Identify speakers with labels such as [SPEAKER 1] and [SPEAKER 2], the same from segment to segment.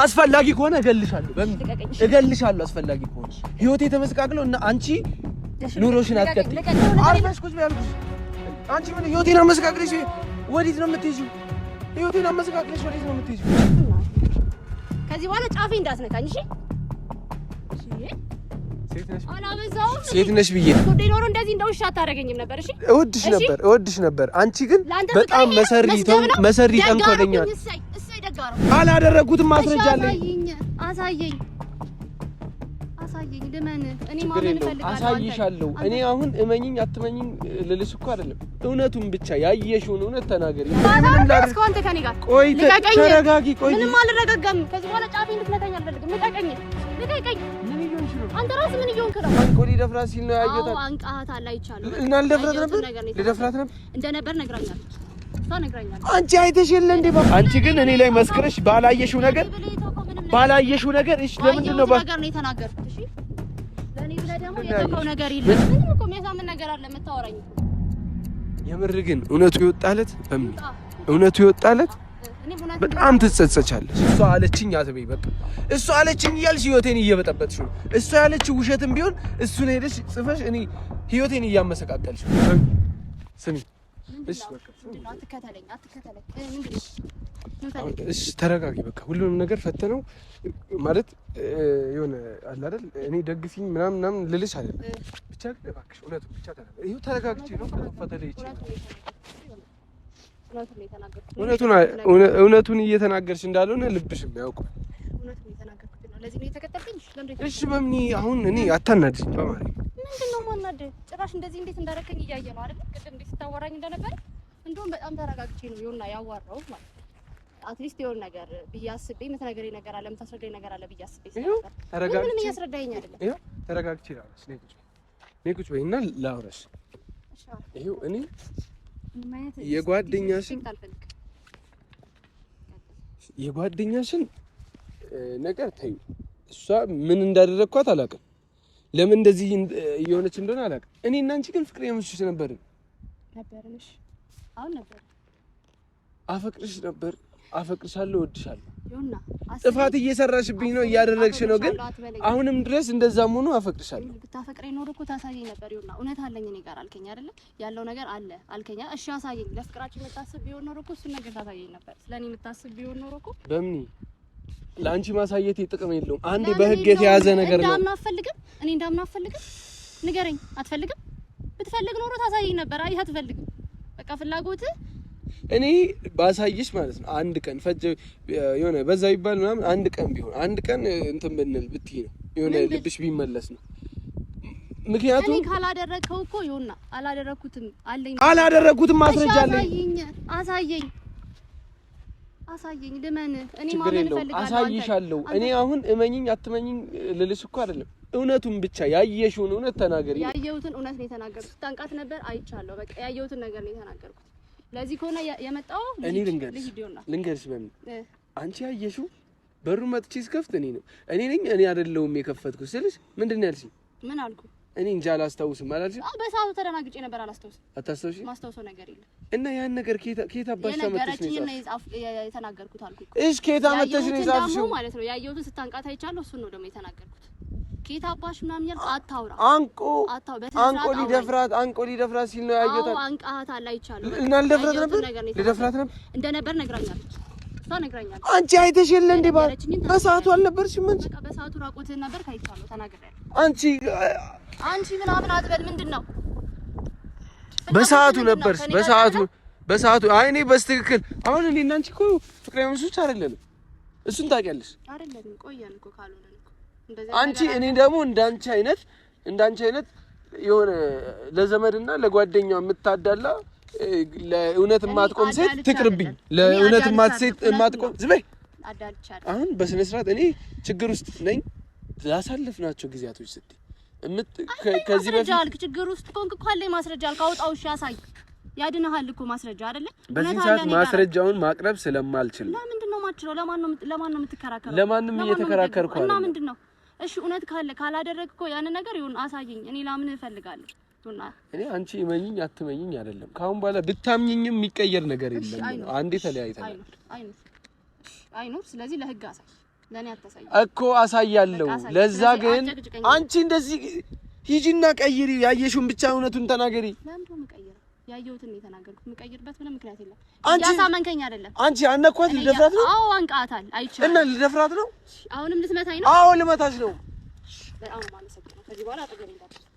[SPEAKER 1] አስፈላጊ ከሆነ እገልሻለሁ። በምን እገልሻለሁ? አስፈላጊ ከሆነ ህይወቴ ተመስቃቅሎ እና አንቺ ኑሮሽን አትቀጥይ። አርፈሽ ቁጭ በይ አልኩሽ። አንቺ ምን ህይወቴን አመሰቃቅለሽ ወዴት ነው የምትሄጂው? ህይወቴን አመሰቃቅለሽ ወዴት ነው የምትሄጂው?
[SPEAKER 2] ከዚህ በኋላ ጫፌ እንዳትነካኝ እሺ?
[SPEAKER 1] ሴት ነሽ ብዬ
[SPEAKER 2] ኖሮ እንደዚህ እንደ ውሻ አታደርገኝም ነበር። እሺ
[SPEAKER 1] እወድሽ ነበር፣ እወድሽ ነበር። አንቺ ግን በጣም መሰሪ መሰሪ ተንኮለኛ። አላደረኩትም፣ ማስረጃ አለኝ።
[SPEAKER 2] አሳየኝ፣ አሳየኝ፣ ልመን። እኔ ማመን እፈልጋለሁ።
[SPEAKER 1] አሳይሻለሁ። እኔ አሁን እመኝኝ አትመኝኝ ልልሽ እኮ አይደለም፣ እውነቱን ብቻ ያየሽውን እውነት ተናገሪ።
[SPEAKER 2] ቆይ
[SPEAKER 1] ተረጋጊ። ቆይ
[SPEAKER 2] ምንም አልረጋጋም። ከዚህ በኋላ ጫፌ እንድትነካኝ አልፈልግም። ልቀቀኝ፣ ልቀቀኝ። አንተ ራስህ ምን እየሆንክ ነው?
[SPEAKER 1] አንቆ ሊደፍራት ሲል ነው ያየሁት።
[SPEAKER 2] አዎ አንቃሃታል፣ አይቻለሁ።
[SPEAKER 1] እና ልደፍራት ነበር፣ ልደፍራት ነበር
[SPEAKER 2] እንደነበር ነግራኛለች። እሷ ነግራኛለች።
[SPEAKER 1] አንቺ አይተሽ የለ እንዴ? አንቺ ግን እኔ ላይ መስክረሽ ባላየሽው ነገር ባላየሽው ነገር እሺ፣ ለምንድን ነው
[SPEAKER 2] ነገር ነው የተናገርኩት? እሺ ለኔ ብለህ ደግሞ የተውከው ነገር የለም። ምንም እኮ የሚያሳምን ነገር አለ የምታወራኝ።
[SPEAKER 1] የምር ግን እውነቱ ይወጣለት በምን እውነቱ ይወጣለት በጣም ትጸጸቻለሽ። እሷ አለችኝ አትበይ፣ በቃ እሷ አለችኝ እያልሽ ህይወቴን እየበጠበጥሽ ነው። እሷ ያለችው ውሸትም ቢሆን እሱን ሄደሽ ጽፈሽ እኔ ህይወቴን እያመሰቃቀልሽ ነው። ስሚ፣ እሺ ተረጋጊ። በቃ ሁሉንም ነገር ፈተነው ማለት የሆነ አለ አይደል? እኔ ደግፊኝ ምናምን ምናምን ልልሽ አይደለም። ብቻ ግን እባክሽ እውነቱን ብቻ ተረጋጊ። ይኸው ተረጋግቼ ነው ፈተለይቼ እውነቱን እየተናገርሽ እንዳልሆነ ልብሽም ያውቀው። እሺ በምን አሁን እኔ አታናድጂኝ። በማርያም
[SPEAKER 2] ምንድን ነው የማናድህ? ጭራሽ እንደዚህ እንዴት እንዳደረከኝ እያየ ነው አይደል? ቅድም እንዴት ስታወራኝ እንደነበረ እንደውም በጣም ተረጋግቼ ነው ይኸውና ያዋራሁት ማለት ነው። at least የሆነ ነገር ብዬ አስቤ የምትነግረኝ ነገር አለ፣ የምታስረዳኝ ነገር አለ ብዬ አስቤ ምንም እያስረዳኸኝ አይደለም።
[SPEAKER 1] ይኸው ተረጋግቼ ላውራሽ። ነይ ቁጭ በይና ላውራሽ። ይኸው እኔ የጓደኛሽን ነገር ተይው። እሷ ምን እንዳደረግኳት አላውቅም። ለምን እንደዚህ እየሆነች እንደሆነ አላውቅም። እኔ እና አንቺ ግን ፍቅር የምሽሽ ነበርን። አፈቅርሽ ነበር፣ አፈቅርሻለሁ፣ እወድሻለሁ። ጥፋት እየሰራሽብኝ ነው፣ እያደረግሽ ነው። ግን አሁንም ድረስ እንደዛም ሆኖ አፈቅርሻለሁ።
[SPEAKER 2] ብታፈቅረኝ ኖሮ እኮ ታሳየኝ ነበር። ይሁና እውነት አለኝ እኔ ጋር አልከኝ አይደለ? ያለው ነገር አለ አልከኝ። እሺ አሳየኝ። ለፍቅራችን የምታስብ ቢሆን ኖሮ እኮ እሱን ነገር ታሳየኝ ነበር። ስለኔ የምታስብ ቢሆን ኖሮ እኮ
[SPEAKER 1] በምኒ ለአንቺ ማሳየት ጥቅም የለውም። አንዴ በህግ የተያዘ ነገር ነው።
[SPEAKER 2] እንዳምና አትፈልግም? እኔ እንዳምና አትፈልግም? ንገረኝ። አትፈልግም? ብትፈልግ ኖሮ ታሳየኝ ነበር። አይ አትፈልግም። በቃ ፍላጎትህ
[SPEAKER 1] እኔ ባሳይሽ ማለት ነው። አንድ ቀን ፈጀ የሆነ በዛ ይባል ምናምን አንድ ቀን ቢሆን አንድ ቀን እንትን ብንል ብትይ ነው የሆነ ልብሽ ቢመለስ ነው። ምክንያቱም
[SPEAKER 2] እኔ ካላደረግከው እኮ ይሁንና አላደረግኩትም አለኝ
[SPEAKER 1] አላደረግኩትም ማስረጃ አለኝ።
[SPEAKER 2] አሳየኝ፣ አሳየኝ፣ ልመን። እኔ ማመን እፈልጋለሁ።
[SPEAKER 1] አሳይሻለሁ። እኔ አሁን እመኝኝ አትመኝኝ ልልሽ እኮ አይደለም። እውነቱን ብቻ ያየሽውን እውነት ተናገሪ።
[SPEAKER 2] ያየሁትን እውነት ነው የተናገርኩት። ስታንቃት ነበር አይቻለሁ። በቃ ያየሁትን ነገር ነው የተናገርኩት። ለዚህ ከሆነ የመጣው
[SPEAKER 1] እኔ ልንገርሽ ልንገርሽ በምን አንቺ ያየሽው በሩ መጥቼ ስከፍት እኔ ነው እኔ ነኝ እኔ አይደለሁም የከፈትኩት ስልሽ ምንድን ነው ያልሽኝ?
[SPEAKER 2] ምን አልኩ?
[SPEAKER 1] እኔ እንጃ አላስታውስም አላልሽም?
[SPEAKER 2] አዎ በሰዓቱ ተደናግጬ ነበር። አላስታውስም።
[SPEAKER 1] አታስታውሽም?
[SPEAKER 2] ማስታውሰው ነገር የለም።
[SPEAKER 1] እና ያን ነገር ከየት አባሽ አመጣሽ
[SPEAKER 2] ነው የተናገርኩት አልኩ።
[SPEAKER 1] እሺ ከየት አመጣሽ ነው የጻፍሽው
[SPEAKER 2] ማለት ነው? ያየሁትን ስታንቃት አይቻለሁ። እሱን ነው ደግሞ የተናገርኩት። ከየት አባሽ ምናምን እያልክ አታውራ።
[SPEAKER 1] አንቆ አንቆ ሊደፍራት አንቆ ሊደፍራት ሲል ነው ያየሁት።
[SPEAKER 2] አዎ አንቃሃታል፣ አይቻለሁ።
[SPEAKER 1] እና ልደፍራት ነበር ልደፍራት ነበር
[SPEAKER 2] እንደነበር ነግራኛለች። እሷ ነግራኛለች።
[SPEAKER 1] አንቺ አይተሽ የለ እንዴ? በሰዓቱ አልነበርሽም? አንቺ
[SPEAKER 2] በቃ በሰዓቱ ራቁትህን ነበር አይቻለሁ፣ ተናግሬያለሁ።
[SPEAKER 1] አንቺ
[SPEAKER 2] አንቺ ምናምን አትበል። ምንድን ነው
[SPEAKER 1] በሰዓቱ ነበርሽ? በሰዓቱ በሰዓቱ አይ እኔ በስትክክል አሁን እኔ እና አንቺ እኮ ፍቅረኛሞች አይደለንም። እሱን ታውቂያለሽ
[SPEAKER 2] አይደለንም? ቆየን እኮ ካልሆነ
[SPEAKER 1] አንቺ እኔ ደግሞ እንዳንቺ አይነት እንዳንቺ አይነት የሆነ ለዘመድና ለጓደኛው የምታዳላ ለእውነት የማትቆም ሴት ትቅርብኝ። ለእውነት ሴት የማትቆም ዝም በይ። አሁን በስነ ስርዓት እኔ ችግር ውስጥ ነኝ። ላሳለፍናቸው ጊዜያቶች ስትይ
[SPEAKER 2] ከዚህ በፊት አልክ ችግር ውስጥ ኮንክ እኮ አለኝ ማስረጃ አልክ። አውጣው፣ እሺ አሳይ። ያድንሃል እኮ ማስረጃ አይደለ?
[SPEAKER 1] በዚህ ሰዓት ማስረጃውን ማቅረብ ስለማልችል
[SPEAKER 2] ለምንድን ነው የማትችለው? ለማን ነው የምትከራከረው?
[SPEAKER 1] ለማንም እየተከራከርኩ
[SPEAKER 2] እና ምንድን ነው እሺ፣ እውነት ካለ ካላደረግክ እኮ ያንን ነገር ይሁን አሳየኝ። እኔ ላምን እፈልጋለሁ።
[SPEAKER 1] እኔ አንቺ እመኝኝ አትመኝኝ አይደለም። ከአሁን በኋላ ብታምኝኝም የሚቀየር ነገር የለም። አንዴ ተለያይተናል።
[SPEAKER 2] አይኑር። ስለዚህ ለህግ አሳይ። ለኔ አታሳይ
[SPEAKER 1] እኮ አሳያለሁ። ለዛ ግን አንቺ እንደዚህ ሂጂና ቀይሪ። ያየሽውን ብቻ እውነቱን ተናገሪ።
[SPEAKER 2] ለምንድን ነው የምቀይረው? ያየሁትን ነው የተናገርኩት። የምቀይርበት ምንም ምክንያት የለም። ያሳመንከኝ አይደለም።
[SPEAKER 1] አንቺ አነኳት። ልደፍራት ነው?
[SPEAKER 2] አዎ አንቃታል። አይቻልም።
[SPEAKER 1] እና ልደፍራት ነው?
[SPEAKER 2] አሁንም ልትመታኝ ነው?
[SPEAKER 1] አዎ ልመታሽ ነው።
[SPEAKER 2] በጣም ነው የማመሰግነው። ከዚህ በኋላ አጠገቤ እንዳትደርስ።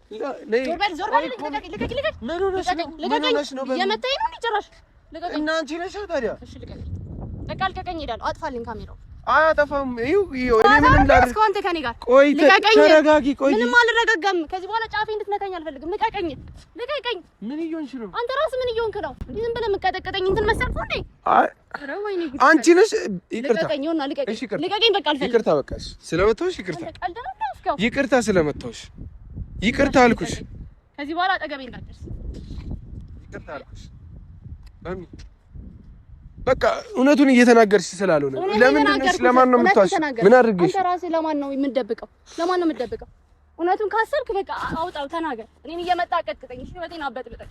[SPEAKER 2] ዞር በል፣ ልቀቅ፣ ልቀቅ።
[SPEAKER 1] ምን ሆነሽ ነው? ምን ሆነሽ ነው?
[SPEAKER 2] እየመታኝ ነው ጭራሽ። ልቀቀኝ።
[SPEAKER 1] እና አንቺ ነሽ ታዲያ።
[SPEAKER 2] እሺ ልቀቀኝ። በቃ ልቀቀኝ። እሄዳለሁ። አጥፋልኝ ካሜራው።
[SPEAKER 1] አያጠፋም። ይኸው ይኸው እኔ ምንም ላድርግ?
[SPEAKER 2] አንተ ከእኔ ጋር
[SPEAKER 1] ቆይ፣ ተረጋጊ። ቆይ
[SPEAKER 2] ምንም አልረጋጋም። ከዚህ በኋላ ጫፌ እንድትነካኝ አልፈልግም። ልቀቀኝ፣ ልቀቀኝ።
[SPEAKER 1] ምን እየሆንሽ ነው?
[SPEAKER 2] አንተ ራስህ ምን እየሆንክ ነው? እንዴ ዝም ብለህ የምትቀጠቅጠኝ እንትን መሰልኩህ እንዴ?
[SPEAKER 1] አይ አንቺ ነሽ። ይቅርታ፣
[SPEAKER 2] ልቀቀኝ። ይኸውና ልቀቀኝ፣ ልቀቀኝ። በቃ አልፈልግም።
[SPEAKER 1] ይቅርታ፣ በቃ ስለመታሁሽ ይቅርታ፣ ይቅርታ፣ ስለመታሁሽ ይቅርታ አልኩሽ።
[SPEAKER 2] ከዚህ በኋላ አጠገቤ እንዳትደርስ።
[SPEAKER 1] ይቅርታ አልኩሽ። በቃ እውነቱን እየተናገርሽ ስላልሆነ ለምንድን ነው? ለማን ነው የምትዋሽ? ምን አድርጌሽ?
[SPEAKER 2] አንተ ራስህ ለማን ነው የምትደብቀው? ለማን ነው የምትደብቀው? እውነቱን ካሰብክ በቃ አውጣው፣ ተናገር። እኔን እየመጣ አቀጥቅጠኝ፣ እሺ? ህይወቴን አበጥብጠኝ።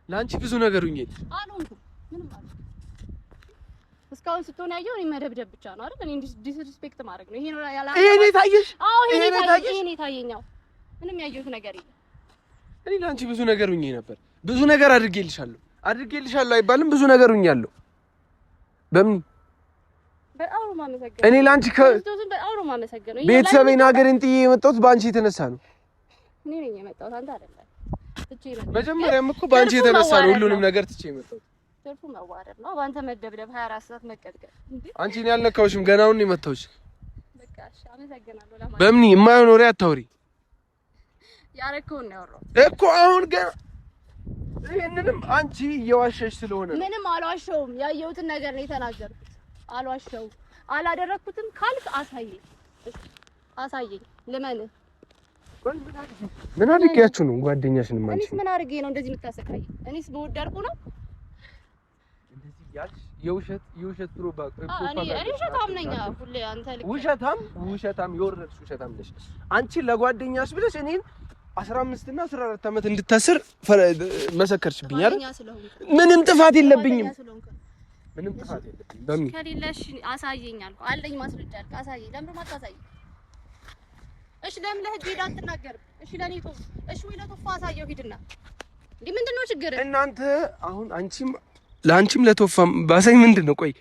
[SPEAKER 1] ለአንቺ ብዙ ነገር ሁኜ
[SPEAKER 2] አልሆንኩም፣ ምንም አልሆንኩም። እስካሁን ስትሆን ያየው እኔ መደብደብ ብቻ ነው አይደል? እኔ disrespect ማድረግ ነው። ይሄ ነው ያላ
[SPEAKER 1] ይሄ ነው የታየሽ?
[SPEAKER 2] አዎ ይሄ ነው የታየሽ። ይሄ ነው የታየኛው። ምንም ያየሁት ነገር የለም።
[SPEAKER 1] እኔ ለአንቺ ብዙ ነገር ሁኜ ነበር። ብዙ ነገር አድርጌልሻለሁ። አድርጌልሻለሁ አይባልም። ብዙ ነገር ሁኛለሁ። በምን
[SPEAKER 2] በጣም ነው የማመሰግነው።
[SPEAKER 1] እኔ ለአንቺ
[SPEAKER 2] በጣም ነው የማመሰግነው።
[SPEAKER 1] ቤተሰቤን ሀገሬን ጥዬ የመጣሁት በአንቺ የተነሳ ነው።
[SPEAKER 2] እኔ ነኝ የመጣሁት አንተ አይደለም። ትቼ ነው
[SPEAKER 1] መጀመሪያም እኮ በአንቺ የተነሳ ነው ሁሉንም ነገር ትቼ የመጣሁት።
[SPEAKER 2] ትርፉ መዋረድ ነው። በአንተ መደብደብ፣ 24 ሰዓት መቀጥቀጥ።
[SPEAKER 1] አንቺ እኔ አልነካሁሽም። ገና አሁን ነው የመታሁሽ።
[SPEAKER 2] በቃ እሺ፣ አመሰግናለሁ። ለማለት
[SPEAKER 1] በምን የማይሆን ወሬ አታውሪ።
[SPEAKER 2] ያረከውን ነው ያወራሁት
[SPEAKER 1] እኮ አሁን ገና ይሄንንም አንቺ እየዋሸሽ ስለሆነ ነው።
[SPEAKER 2] ምንም አልዋሸውም። ያየሁትን ነገር ነው የተናገርኩት። አልዋሸውም። አላደረኩትም ካልክ አሳየኝ፣ አሳየኝ፣ ልመንህ።
[SPEAKER 1] ምን አድርጌያችሁ ነው ጓደኛሽን? አንቺ
[SPEAKER 2] እኔስ ምን አድርጌ ነው እንደዚህ የምታሰቃየኝ? እኔስ በወደድኩ ነው
[SPEAKER 1] እንደዚህ ያልሽ? የውሸት የውሸት
[SPEAKER 2] ፕሮፓጋንዳ። እኔ ውሸታም ነኝ ሁሌ አንተ ልክ
[SPEAKER 1] ውሸታም ውሸታም የወረድሽ ውሸታም ነሽ አንቺ። ለጓደኛሽ ብለሽ እኔን 15 እና 14 ዓመት እንድታስር መሰከርሽብኝ አይደል? ምንም ጥፋት የለብኝም። ምንም ጥፋት የለብኝም። በምን
[SPEAKER 2] ከሌለሽ አሳየኝ አልኩህ። አለኝ ማስረጃ አልኩህ። አሳየኝ። ለምን አታሳየኝ? እሺ ለምን ለህግ ሄዳ አትናገርም? እሺ ለኔ ቶ እሺ ወይ ለቶፋ አሳየው ሂድና። እንዴ ምንድን ነው ችግር?
[SPEAKER 1] እናንተ አሁን አንቺም ለአንቺም ለቶፋም ባሳይ ምንድን ነው? ቆይ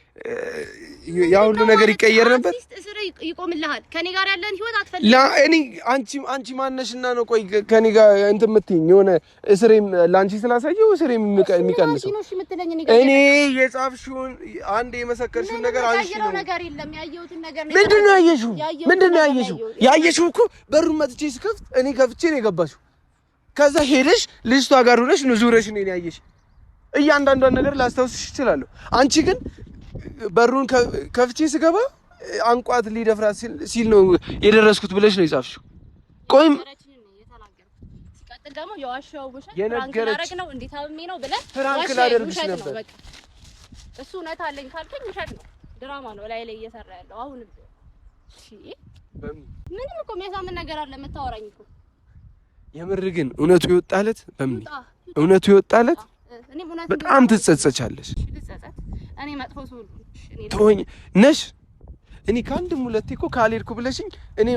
[SPEAKER 1] ያ ሁሉ ነገር ይቀየር ነበር?
[SPEAKER 2] እስር ይቆምልሃል። ከኔ ጋር ያለን ህይወት አትፈልግም።
[SPEAKER 1] እኔ አንቺ ማነሽና ነው ቆይ ከኔ ጋር እንትን የምትይኝ? የሆነ እስሬም ለአንቺ ስላሳየው እስሬም የሚቀንሰው እኔ የጻፍሽውን አንድ የመሰከርሽውን ነገር አንቺ ነው።
[SPEAKER 2] ነገር የለም። ያየሁትን ነገር ነው።
[SPEAKER 1] ምንድን ነው ያየሽው? ምንድን ነው ያየሽው? ያየሽው እኮ በሩን መጥቼ ስከፍት እኔ ከፍቼ ነው የገባሽው። ከዛ ሄደሽ ልጅቷ ጋር ሆነሽ ነው ዙረሽ ነው ያየሽ። እያንዳንዷን ነገር ላስታውስሽ እችላለሁ። አንቺ ግን በሩን ከፍቼ ስገባ አንቋት ሊደፍራት ሲል ነው የደረስኩት ብለሽ ነው የጻፍሽው። ቆይም
[SPEAKER 2] ሲቀጥል ደግሞ የዋሻው ውሸት prank ላደርግ ነው እንዴት አብሜ ነው ብለህ
[SPEAKER 1] prank ላደርግሽ ነበር።
[SPEAKER 2] እሱ እውነት አለኝ ካልከኝ ውሸት ነው፣ ድራማ ነው ላይ ላይ እየሰራ ያለው አሁንም። እሺ ምንም እኮ የሚያሳምን ነገር አለ የምታወራኝ እኮ።
[SPEAKER 1] የምር ግን እውነቱ ይወጣለት በምን እውነቱ ይወጣለት በጣም ትጸጸቻለሽ።
[SPEAKER 2] እኔ መጥፎ ሰው
[SPEAKER 1] ትሆኝ ነሽ። እኔ ከአንድም ሁለቴ እኮ ካልሄድኩ ብለሽኝ እኔ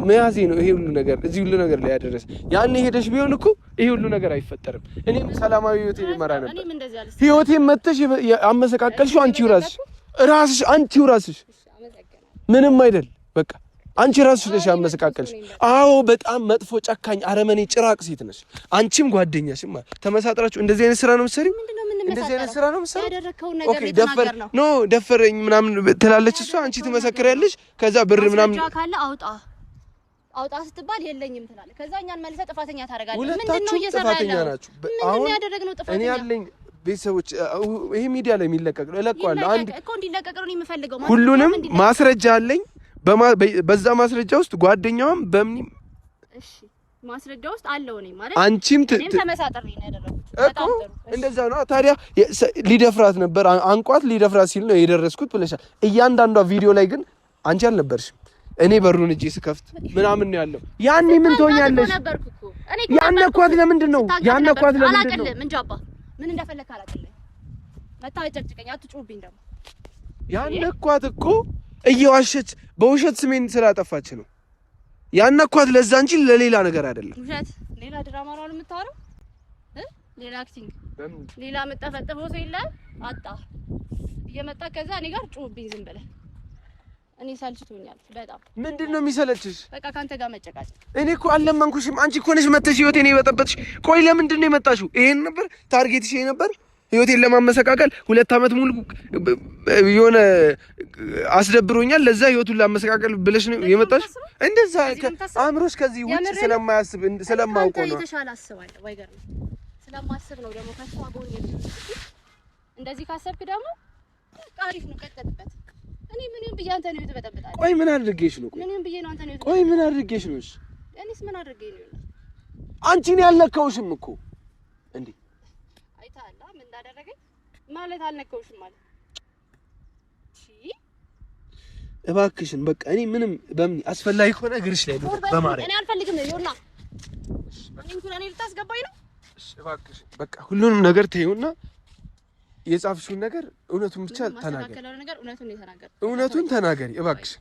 [SPEAKER 1] መያዜ ነው ይሄ ሁሉ ነገር እዚህ ሁሉ ነገር ላይ ያደረሰ። ያኔ ሄደሽ ቢሆን እኮ ይሄ ሁሉ ነገር አይፈጠርም። እኔም ሰላማዊ ህይወቴን ይመራ ነበር። ህይወቴን መተሽ አመሰቃቀልሽው አንቺው ራስሽ ራስሽ አንቺው ራስሽ። ምንም አይደል በቃ አንቺ ራስሽ ነሽ ያመሰቃቀልሽ። አዎ በጣም መጥፎ ጨካኝ፣ አረመኔ፣ ጭራቅ ሴት ነሽ። አንቺም ጓደኛሽም ተመሳጥራችሁ እንደዚህ አይነት ስራ ነው የምትሰሪው። እንደዚህ አይነት ስራ ነው የምትሰሪው። okay ደፈር no ደፈረኝ ምናምን ትላለች እሷ፣ አንቺ ትመሰክሪያለሽ። ከዛ ብር ምናምን
[SPEAKER 2] ካለ አውጣ አውጣ ስትባል የለኝም ትላለህ። ከዛ እኛን መልሰህ ጥፋተኛ ታደርጋለህ።
[SPEAKER 1] ሁለታችሁም ጥፋተኛ ናችሁ።
[SPEAKER 2] አሁን ያደረግነው ጥፋተኛ
[SPEAKER 1] እኔ ያለኝ ቤተሰቦች ይሄ ሚዲያ ላይ የሚለቀቅ ነው እለቀዋለሁ። አንድ
[SPEAKER 2] እኮ እንዲለቀቅ ነው የምፈልገው።
[SPEAKER 1] ሁሉንም ማስረጃ አለኝ። በዛ ማስረጃ ውስጥ ጓደኛዋም በምን
[SPEAKER 2] እሺ ማስረጃ ውስጥ አለው ነኝ ማለት
[SPEAKER 1] አንቺም
[SPEAKER 2] እኔም ተመሳጥሬ ነው ያደረኩት
[SPEAKER 1] እኮ እንደዛ ነው። ታዲያ ሊደፍራት ነበር አንቋት ሊደፍራት ሲል ነው የደረስኩት ብለሻል። እያንዳንዷ ቪዲዮ ላይ ግን አንቺ አልነበርሽም። እኔ በሩን እጄ ስከፍት ምናምን ነው ያለው። ያኔ ምን ትሆኛለሽ? ያነኳት ለምንድን ነው ያነኳት? ለምንድን ነው
[SPEAKER 2] እንጃ አባ ምን እንደፈለክ አላውቅልህ። መታ ጨቅጭቀኝ፣ አትጩህብኝ ደግሞ
[SPEAKER 1] ያነኳት እኮ እየዋሸች በውሸት ስሜን ስላጠፋች ነው ያነኳት፣ ለዛ እንጂ ለሌላ ነገር አይደለም።
[SPEAKER 2] ውሸት፣ ሌላ ድራማ ነው የምታወራው እ ሌላ acting፣ ሌላ የምጠፈጥፈው ሰው የለም። አጣ እየመጣ ከዛ እኔ ጋር ጩህብኝ ዝም ብለህ። እኔ ሰልችቶኛል በጣም።
[SPEAKER 1] ምንድን ነው የሚሰለችሽ?
[SPEAKER 2] በቃ ካንተ ጋር መጨቃጨቅ።
[SPEAKER 1] እኔ እኮ አልለመንኩሽም። አንቺ እኮ ነሽ መተሽ ህይወቴን የበጠበጥሽ። ቆይ ለምንድን ነው የመጣሽው? ይሄን ነበር target ሽ? ይሄ ነበር ህይወቴን ለማመሰቃቀል 2 አመት ሙሉ የሆነ አስደብሮኛል። ለዛ ህይወቱን ላመሰቃቀል ብለሽ ነው የመጣሽ? እንደዛ አእምሮሽ ከዚህ ውጭ ስለማያስብ ስለማውቀው ነው።
[SPEAKER 2] የተሻለ አስባለሁ። አይገርምም? ስለማስብ ነው ደግሞ ከሷ ጎን እንደዚህ ካሰብክ ደግሞ አሪፍ ነው፣ ቀጥልበት። እኔ ምንም ብዬ አንተ ነው የተበጠበጣለህ።
[SPEAKER 1] ቆይ ምን አድርጌሽ ነው?
[SPEAKER 2] ምንም ብዬ ነው አንተ ነው።
[SPEAKER 1] ቆይ ምን አድርጌሽ ነው? እሺ
[SPEAKER 2] እኔስ ምን አድርጌ ነው?
[SPEAKER 1] አንቺን ያልነካውሽም እኮ እንዴ።
[SPEAKER 2] አይተሃል ምን እንዳደረገኝ ማለት አልነካውሽም ማለት። እሺ
[SPEAKER 1] እባክሽን በቃ እኔ ምንም በምን አስፈላጊ ከሆነ እግርሽ ላይ በማርያም
[SPEAKER 2] እኔ አልፈልግም። ይኸውና እኔ እንኳን እኔ ልታስገባኝ ነው።
[SPEAKER 1] እሺ እባክሽን በቃ ሁሉንም ነገር ተይውና የጻፍሽውን ነገር እውነቱን ብቻ ተናገሪ። እውነቱን ተናገሪ እባክሽ።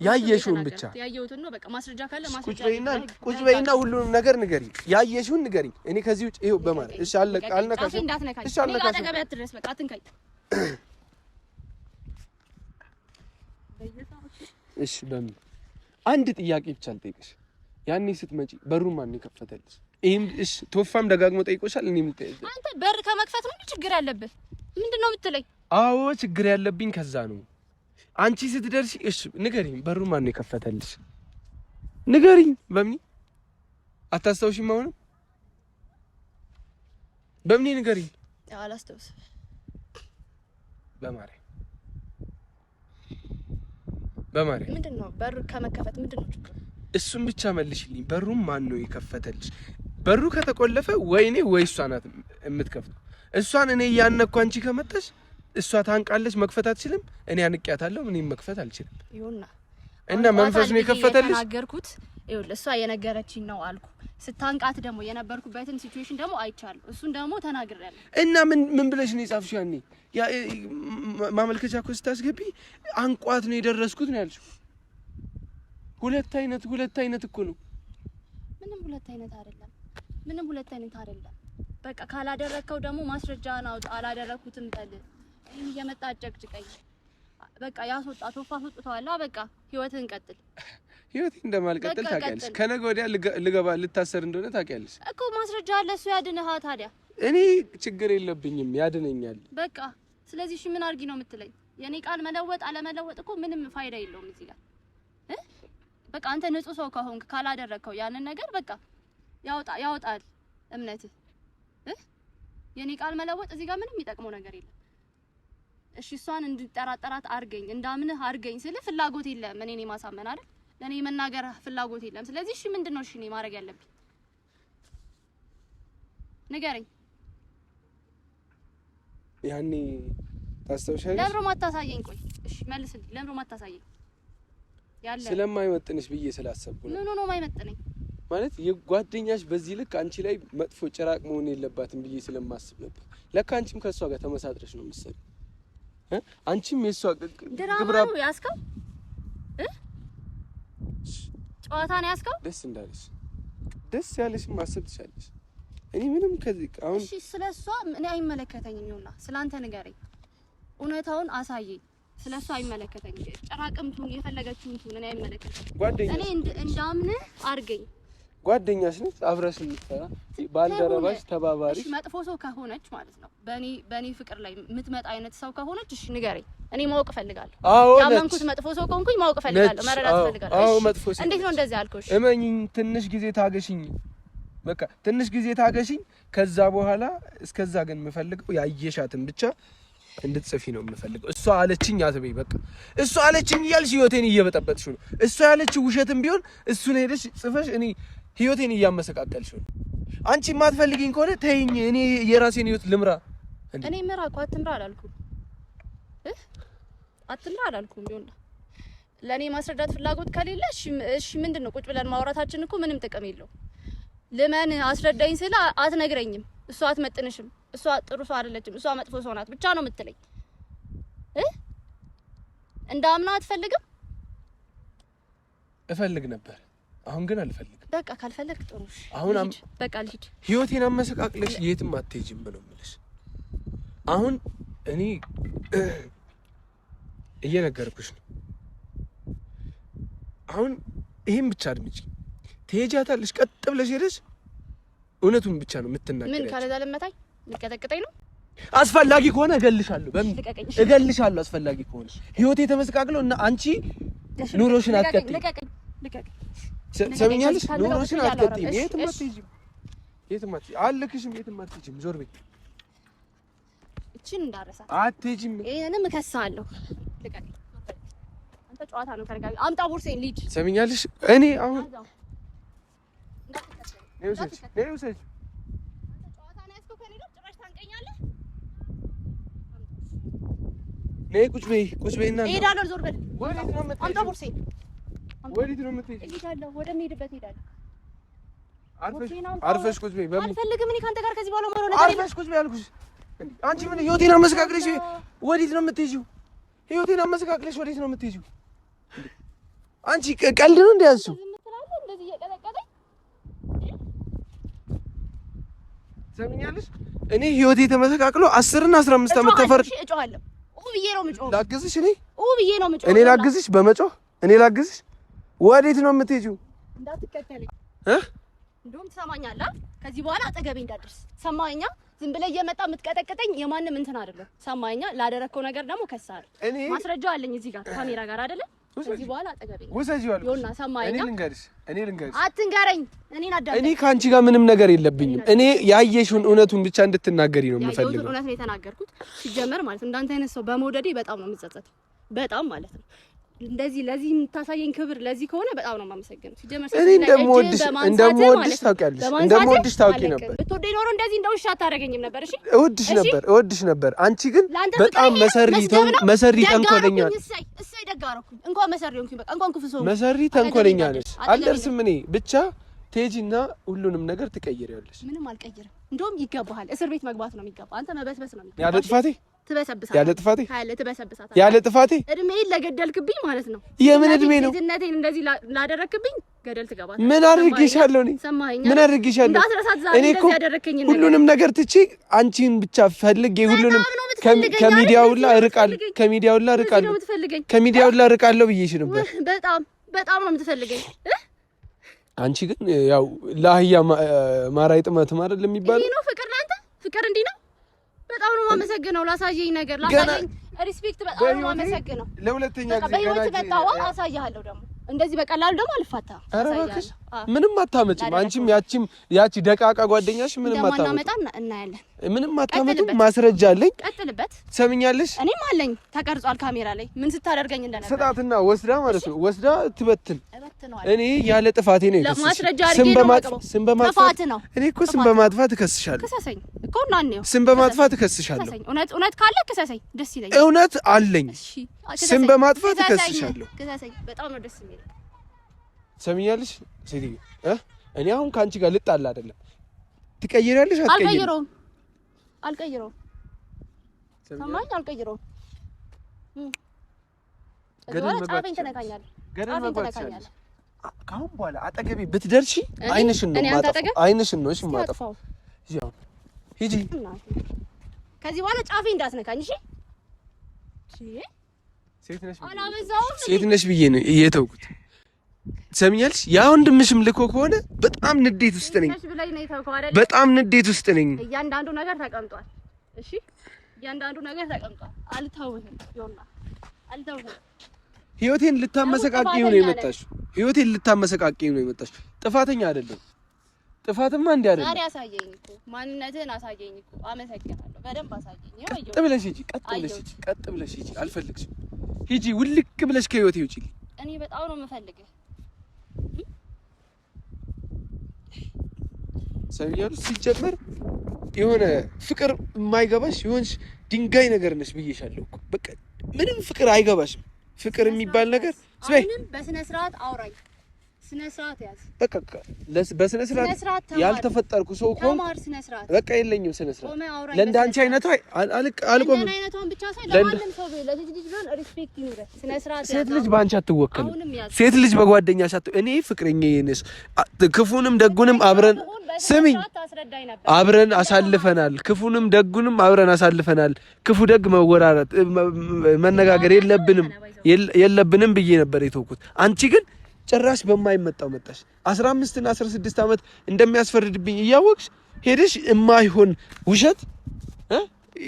[SPEAKER 1] ያየሽውን ብቻ
[SPEAKER 2] ያየሁትን ነው። በቃ ማስረጃ ካለ ማስረጃ።
[SPEAKER 1] ቁጭ በይና ሁሉንም ነገር ንገሪ። ያየሽውን ንገሪ። እኔ ከዚህ ውጭ ይኸው በማለት እሺ፣ አልነካሽም።
[SPEAKER 2] እሺ፣ አልነካሽም። አጠገቤ አትድረስ። በቃ አትንካኝ።
[SPEAKER 1] እሺ፣ በምን አንድ ጥያቄ ብቻ ልጠይቅሽ። ያኔ ስትመጪ በሩን ማን የከፈተልሽ? ይሄም እሺ፣ ቶፋም ደጋግሞ ጠይቆሻል። እኔም ልጠይቅ።
[SPEAKER 2] አንተ በር ከመክፈት ነው ችግር ያለብህ? ምንድን ነው የምትለኝ?
[SPEAKER 1] አዎ ችግር ያለብኝ ከዛ ነው። አንቺ ስትደርሺ እሺ፣ ንገሪኝ፣ በሩን ማን ነው የከፈተልሽ? ንገሪኝ። በምን አታስታውሺም? አሁንም በምን ንገሪኝ።
[SPEAKER 2] አላስታውስም።
[SPEAKER 1] በማርያም በማርያም
[SPEAKER 2] ምንድን ነው በሩ ከመከፈት ምንድን ነው ችግሩ?
[SPEAKER 1] እሱን ብቻ መልሽልኝ። በሩን ማን ነው የከፈተልሽ? በሩ ከተቆለፈ ወይ እኔ ወይ እሷ ናት የምትከፍተው። እሷን እኔ እያነኩ አንቺ ከመጣሽ እሷ ታንቃለች፣ መክፈት አትችልም። እኔ አንቄያታለሁ፣ እኔም መክፈት አልችልም።
[SPEAKER 2] ይሁንና
[SPEAKER 1] እና መንፈስ ነው የከፈተልሽ።
[SPEAKER 2] የተናገርኩት ይኸውልህ፣ እሷ የነገረችኝ ነው አልኩ። ስታንቃት ደግሞ የነበርኩበትን situation ደግሞ አይቻለሁ። እሱን ደግሞ ተናግሬያለሁ።
[SPEAKER 1] እና ምን ምን ብለሽ ነው የጻፍሽው? ያኔ ያ ማመልከቻ እኮ ስታስገቢ አንቋት ነው የደረስኩት ነው ያልሽው። ሁለት አይነት ሁለት አይነት እኮ ነው።
[SPEAKER 2] ምንም ሁለት አይነት አይደለም። ምንም ሁለት አይነት አይደለም። በቃ ካላደረግከው ደግሞ ማስረጃህን አውጣ። አላደረግኩትም በል። እኔም እየመጣ አጨቅጭቀኝ። በቃ ያስወጣ ቶፋ አስወጥተዋል። በቃ ህይወትህን ቀጥል።
[SPEAKER 1] ህይወቴ እንደማልቀጥል ታውቂያለሽ። ከነገ ወዲያ ልገባ ልታሰር እንደሆነ ታውቂያለሽ
[SPEAKER 2] እኮ። ማስረጃ አለ፣ እሱ ያድንሃ። ታዲያ
[SPEAKER 1] እኔ ችግር የለብኝም፣ ያድነኛል።
[SPEAKER 2] በቃ ስለዚህ እሺ ምን አድርጊ ነው የምትለኝ? የኔ ቃል መለወጥ አለመለወጥ እኮ ምንም ፋይዳ የለውም እዚህ ጋር እ በቃ አንተ ንጹህ ሰው ከሆንክ ካላደረግከው ያንን ነገር በቃ ያወጣል እምነትህ እ የኔ ቃል መለወጥ እዚህ ጋር ምንም የሚጠቅመው ነገር የለም። እሺ እሷን እንድጠራጠራት አድርገኝ እንዳምንህ አድርገኝ ስልህ ፍላጎት የለም። እኔን የማሳመን አይደል ለእኔ የመናገር ፍላጎት የለም። ስለዚህ እሺ ምንድን ነው እሺ እኔ ማድረግ ያለብኝ ንገረኝ።
[SPEAKER 1] ያኔ ታስታውሻለሽ?
[SPEAKER 2] ለምሮ ማታሳየኝ? ቆይ እሺ መልስልኝ። ለምሮ ማታሳየኝ? ያለ
[SPEAKER 1] ስለማይመጥንሽ ብዬ ስላሰብኩ ነው።
[SPEAKER 2] ምን ሆኖ ማይመጥነኝ?
[SPEAKER 1] ማለት የጓደኛሽ በዚህ ልክ አንቺ ላይ መጥፎ ጭራቅ መሆን የለባትም ብዬ ስለማስብ ነበር። ለካ አንቺም ከእሷ ጋር ተመሳጥረሽ ነው መሰለኝ። አንቺም የእሷ
[SPEAKER 2] ድራማ ነው ያዝከው እ ጨዋታ ነው ያዝከው።
[SPEAKER 1] ደስ እንዳለሽ ደስ ያለሽ ማሰብ ትችላለሽ። እኔ ምንም ከዚህ አሁን
[SPEAKER 2] እሺ፣ ስለሷ እኔ አይመለከተኝም። ይሁንና ስላንተ ንገረኝ፣ እውነታውን አሳየኝ። ስለሷ አይመለከተኝም። ጭራቅም ትሁን የፈለገችውን ትሁን እኔ አይመለከተኝም። እኔ እንዳምንህ አድርገኝ።
[SPEAKER 1] ጓደኛሽ ነች፣ አብረሽ የምትሰራ ባልደረባሽ፣ ተባባሪሽ።
[SPEAKER 2] እሺ መጥፎ ሰው ከሆነች ማለት ነው በኔ ፍቅር ላይ የምትመጣ አይነት ሰው ከሆነች እሺ ንገረኝ። እኔ ማወቅ እፈልጋለሁ። ያመንኩት መጥፎ ሰው ከሆንኩኝ ማወቅ እፈልጋለሁ፣ መረዳት እፈልጋለሁ።
[SPEAKER 1] አዎ መጥፎ ሰው።
[SPEAKER 2] እንዴት ነው እንደዚህ አልኩሽ?
[SPEAKER 1] እመኚኝ፣ ትንሽ ጊዜ ታገሽኝ። በቃ ትንሽ ጊዜ ታገሽኝ። ከዛ በኋላ እስከዛ ግን የምፈልገው ያየሻትን ብቻ እንድትጽፊ ነው የምፈልገው። እሷ አለችኝ አትበይ። በቃ እሷ አለችኝ እያልሽ ህይወቴን እየበጠበጥሽ ነው። እሷ ያለችው ውሸትም ቢሆን እሱን ሄደሽ ጽፈሽ እኔ ህይወቴን እያመሰቃቀልሽ ነው። አንቺ የማትፈልጊኝ ከሆነ ተይኝ፣ እኔ የራሴን ህይወት ልምራ።
[SPEAKER 2] እኔ ምራ እኮ አትምራ አላልኩም እ አትምራ አላልኩም። ይሁን ለእኔ ማስረዳት ፍላጎት ከሌለ እሺ፣ ምንድን ነው ቁጭ ብለን ማውራታችን እኮ ምንም ጥቅም የለውም። ልመን አስረዳኝ ስለ አትነግረኝም። እሷ አትመጥንሽም፣ እሷ ጥሩ ሰው አይደለችም፣ እሷ መጥፎ ሰው ናት ብቻ ነው የምትለኝ እ እንዳምና አትፈልግም?
[SPEAKER 1] እፈልግ ነበር፣ አሁን ግን አልፈልግም።
[SPEAKER 2] በቃ ካልፈለግ ጥሩ።
[SPEAKER 1] አሁን
[SPEAKER 2] በቃ ልሂድ።
[SPEAKER 1] ህይወቴን አመሰቃቅለሽ የትም አትሄጂም ነው የምልሽ። አሁን እኔ እየነገርኩሽ ነው። አሁን ይሄን ብቻ አድምጪ። ትሄጃታለሽ፣ ቀጥ ብለሽ ሄደሽ እውነቱን ብቻ ነው የምትናገሪው።
[SPEAKER 2] ምን ካለዛ ለመታኝ ልቀጠቅጠኝ ነው?
[SPEAKER 1] አስፈላጊ ከሆነ እገልሻለሁ። በምን እገልሻለሁ? አስፈላጊ ከሆነ ህይወቴ ተመሰቃቅሎ እና አንቺ ኑሮሽን አትቀጥይም። ሰሚኛለሽ? ኑሮሽን አትቀጥይም። የትም አትሄጂም፣ የትም አትሄጂም፣ አልክሽም። የትም አትሄጂም። ዞር በይ።
[SPEAKER 2] እቺን እንዳረሳት
[SPEAKER 1] አትሄጂም።
[SPEAKER 2] ይሄንንም እከሳለሁ። ልቀቀኝ። አንተ ጨዋታ ነው ከረጋ። አምጣ ቦርሴን ልሂድ።
[SPEAKER 1] ሰሚኛለሽ? እኔ አሁን ነይ ውሰጂ። ነይ ቁጭ በይ፣ ቁጭ በይና
[SPEAKER 2] እሄዳለሁ። ዞር በል።
[SPEAKER 1] ወዴት ነው የምትሄጂው?
[SPEAKER 2] አምጣ ቦርሴን።
[SPEAKER 1] ወዴት ነው የምትሄጂው?
[SPEAKER 2] እሄዳለሁ፣ ወደምሄድበት እሄዳለሁ።
[SPEAKER 1] አርፈሽ ቁጭ በይ።
[SPEAKER 2] አልፈልግም። እኔ ከአንተ ጋር ከዚህ በኋላ መሆን ነገር
[SPEAKER 1] አርፈሽ ቁጭ በይ አልኩሽ። አንቺ ምን ህይወቴን አመሰቃቅለሽ ወዴት ነው የምትሄጂው? ህይወቴን አመሰቃቅለሽ ወዴት ነው የምትሄጂው? አንቺ ቀልድ ነው እንደ ያዝሽው? ትሰሚኛለሽ? እኔ ህይወቴ ተመሰቃቅሎ 10 እና 15 ዓመት ተፈርድ
[SPEAKER 2] እጮሃለሁ። ብዬ ነው የምጮኸው።
[SPEAKER 1] ላግዝሽ? እኔ
[SPEAKER 2] ብዬ ነው የምጮኸው።
[SPEAKER 1] እኔ ላግዝሽ? በመጮህ እኔ ላግዝሽ? ወዴት ነው የምትሄጂው?
[SPEAKER 2] እንዳትከተለኝ እንደውም ትሰማኛለህ? ከዚህ በኋላ አጠገቤ እንዳትደርስ ሰማኸኛ? ዝም ብለህ እየመጣ የምትቀጠቅጠኝ የማንም እንትን አይደለም። ሰማኸኛ? ላደረግከው ነገር ደግሞ ከሳለሁ። ማስረጃ አለኝ እዚህ ጋር ካሜራ ጋር አይደለ? ከዚህ በኋላ አጠገቤ
[SPEAKER 1] ውሰጂው አልኩሽ።
[SPEAKER 2] ዮና ሰማኸኛ?
[SPEAKER 1] እኔ ልንገርሽ፣ እኔ ልንገርሽ፣
[SPEAKER 2] አትንገረኝ። እኔን አዳምጠኝ።
[SPEAKER 1] እኔ ከአንቺ ጋር ምንም ነገር የለብኝም። እኔ ያየሽውን እውነቱን ብቻ እንድትናገሪ ነው የምፈልገው።
[SPEAKER 2] ያየሁትን እውነት ነው የተናገርኩት። ሲጀመር ማለት እንዳንተ አይነት ሰው በመውደዴ በጣም ነው የምጸጸተው። በጣም ማለት ነው። እንደዚህ ለዚህ የምታሳየኝ ክብር ለዚህ ከሆነ በጣም ነው የማመሰግነው። ሲጀመር
[SPEAKER 1] እኔ እንደምወድሽ እንደምወድሽ ታውቂያለሽ፣ እንደምወድሽ ታውቂ ነበር።
[SPEAKER 2] ብትወደኝ ኖሮ እንደዚህ እንደ ውሻ አታደርገኝም ነበር። እሺ
[SPEAKER 1] እወድሽ ነበር፣ እወድሽ ነበር። አንቺ ግን በጣም መሰሪ መሰሪ ተንኮለኛ
[SPEAKER 2] እሰይ እሰይ፣ ደግ አደረኩኝ። እንኳን መሰሪ ሆንኩኝ። በቃ እንኳን ክፉ ሰው
[SPEAKER 1] መሰሪ ተንኮለኛ ነሽ። አልደርስም እኔ ብቻ ትሄጂና ሁሉንም ነገር ትቀይሪያለሽ።
[SPEAKER 2] ምንም አልቀይርም። እንደውም ይገባሃል። እስር ቤት መግባት ነው የሚገባ። አንተ መበስበስ ነው የሚገባ።
[SPEAKER 1] ያለ ጥፋቴ
[SPEAKER 2] ትበሰብሳለህ።
[SPEAKER 1] ያለ ጥፋቴ
[SPEAKER 2] ትበሰብሳታለህ።
[SPEAKER 1] ያለ ጥፋቴ
[SPEAKER 2] እድሜን ለገደልክብኝ ማለት ነው።
[SPEAKER 1] የምን እድሜ ነው?
[SPEAKER 2] ልጅነቴን እንደዚህ ላደረክብኝ ገደል ትገባለህ።
[SPEAKER 1] ምን አድርጌሻለሁ እኔ? ምን አድርጌሻለሁ?
[SPEAKER 2] እንዳትረሳት ዛሬ እንደዚህ ያደረክኝ ነገር።
[SPEAKER 1] ሁሉንም ነገር ትቼ አንቺን ብቻ ፈልጌ ሁሉንም ከሚዲያው ሁላ እርቃለሁ፣ ከሚዲያው ሁላ እርቃለሁ፣ ከሚዲያው ሁላ እርቃለሁ ብዬሽ ነበር።
[SPEAKER 2] በጣም በጣም ነው የምትፈልገኝ።
[SPEAKER 1] አንቺ ግን ያው ለአህያ ማር አይጥማትም አይደል የሚባለው?
[SPEAKER 2] ይሄ ነው ፍቅር ለአንተ? ፍቅር እንዲህ ነው? በጣም ነው የማመሰግነው ላሳየኝ ነገር ላሳየኝ respect በጣም ነው የማመሰግነው።
[SPEAKER 1] ለሁለተኛ ጊዜ
[SPEAKER 2] በህይወት መጣዋ አሳያለሁ። ደግሞ እንደዚህ በቀላሉ ደግሞ አልፋታም።
[SPEAKER 1] ኧረ እባክሽ ምንም አታመጭም። አንቺም ያቺም ያቺ ደቃቃ ጓደኛሽ ምንም አታመጭም።
[SPEAKER 2] እናያለን።
[SPEAKER 1] ምንም አታመጡም። ማስረጃ አለኝ።
[SPEAKER 2] ቀጥልበት።
[SPEAKER 1] ትሰሚኛለሽ?
[SPEAKER 2] እኔም አለኝ። ተቀርጿል ካሜራ ላይ ምን ስታደርገኝ እንደነበር።
[SPEAKER 1] ስጣትና ወስዳ ማለት ነው ወስዳ ትበትን። እኔ ያለ ጥፋቴ ነው የከሰስሽ። ስም በማጥፋት
[SPEAKER 2] ነው።
[SPEAKER 1] እኔ እኮ ስም በማጥፋት እከስሻለሁ።
[SPEAKER 2] ክሰሰኝ እኮ እና እንየው።
[SPEAKER 1] ስም በማጥፋት እከስሻለሁ።
[SPEAKER 2] እውነት እውነት ካለ ክሰሰኝ፣ ደስ ይለኛል።
[SPEAKER 1] እውነት አለኝ። ስም በማጥፋት እከስሻለሁ።
[SPEAKER 2] ክሰሰኝ። በጣም ነው ደስ የሚለኝ።
[SPEAKER 1] ትሰሚኛለሽ ሴትዮ? እኔ አሁን ከአንቺ ጋር ልጣላ አይደለም። ትቀይሪያለሽ? አትቀይሪም?
[SPEAKER 2] አልቀይረውም አልቀይረውም። ሰማኝ፣ አልቀይረውም።
[SPEAKER 1] ገደል መግባት ገደል መግባት ትችያለሽ። ከአሁን በኋላ አጠገቤ ብትደርሺ ዓይንሽን ነው የማጠፋው። ዓይንሽን ነው እሺ የማጠፋው። ሂጂ።
[SPEAKER 2] ከዚህ በኋላ ጫፌ እንዳትነካኝ እሺ።
[SPEAKER 1] ሴት ነሽ ብዬ ነው የተውኩት። ትሰሚኛለሽ? ያ ወንድምሽም ልኮ ከሆነ በጣም ንዴት ውስጥ ነኝ። በጣም ንዴት ውስጥ ነኝ።
[SPEAKER 2] እያንዳንዱ ነገር ተቀምጧል። እሺ፣ እያንዳንዱ ነገር ተቀምጧል። አልተውህም ዮና፣ አልተውህም።
[SPEAKER 1] ህይወቴን ልታመሰቃቂው ነው የመጣሽው። ህይወቴን ልታመሰቃቂው ነው የመጣሽው። ጥፋተኛ አይደለም። ጥፋትማ እንዲህ አይደለም።
[SPEAKER 2] ዛሬ አሳየኝ እኮ ማንነትህን አሳየኝ እኮ። አመሰግናለሁ። በደንብ አሳየኝ።
[SPEAKER 1] ቀጥ ብለሽ ሂጂ፣ ቀጥ ብለሽ ሂጂ፣ ቀጥ ብለሽ ሂጂ። አልፈልግሽም። ሂጂ፣ ውልቅ ብለሽ ከህይወቴ ውጪ።
[SPEAKER 2] እኔ በጣም ነው የምፈልግህ።
[SPEAKER 1] ሰውየው ሲጀመር የሆነ ፍቅር የማይገባሽ የሆንሽ ድንጋይ ነገር ነሽ ብዬሻለሁ እኮ። በቃ ምንም ፍቅር አይገባሽም። ፍቅር የሚባል ነገር
[SPEAKER 2] አሁንም በስነ ስርዓት አውራኝ። ስነ ስርዓት ያዝ።
[SPEAKER 1] በቃ በስነ ስርዓት ያልተፈጠርኩ ሰው እኮ
[SPEAKER 2] ተማር። ስነ ስርዓት
[SPEAKER 1] በቃ የለኝም። ስነ ስርዓት ለእንዳንቺ አይነቷ አልቆምም።
[SPEAKER 2] እንደኔ አይነቷን ብቻ ሳይሆን ለማንም ሰው ቢሆን ለሴት ልጅ ቢሆን respect ይኑርህ። ስነ ስርዓት
[SPEAKER 1] ሴት ልጅ በአንቺ አትወከልም። ሴት ልጅ በጓደኛሽ እኔ ፍቅረኛዬ ነሽ። ክፉንም ደጉንም አብረን ስሚኝ፣ አብረን አሳልፈናል። ክፉንም ደጉንም አብረን አሳልፈናል። ክፉ ደግ መወራረት መነጋገር የለብንም ብዬ ነበር የተውኩት። አንቺ ግን ጭራሽ በማይመጣው መጣሽ። 15 እና 16 ዓመት እንደሚያስፈርድብኝ እያወቅሽ ሄደሽ የማይሆን ውሸት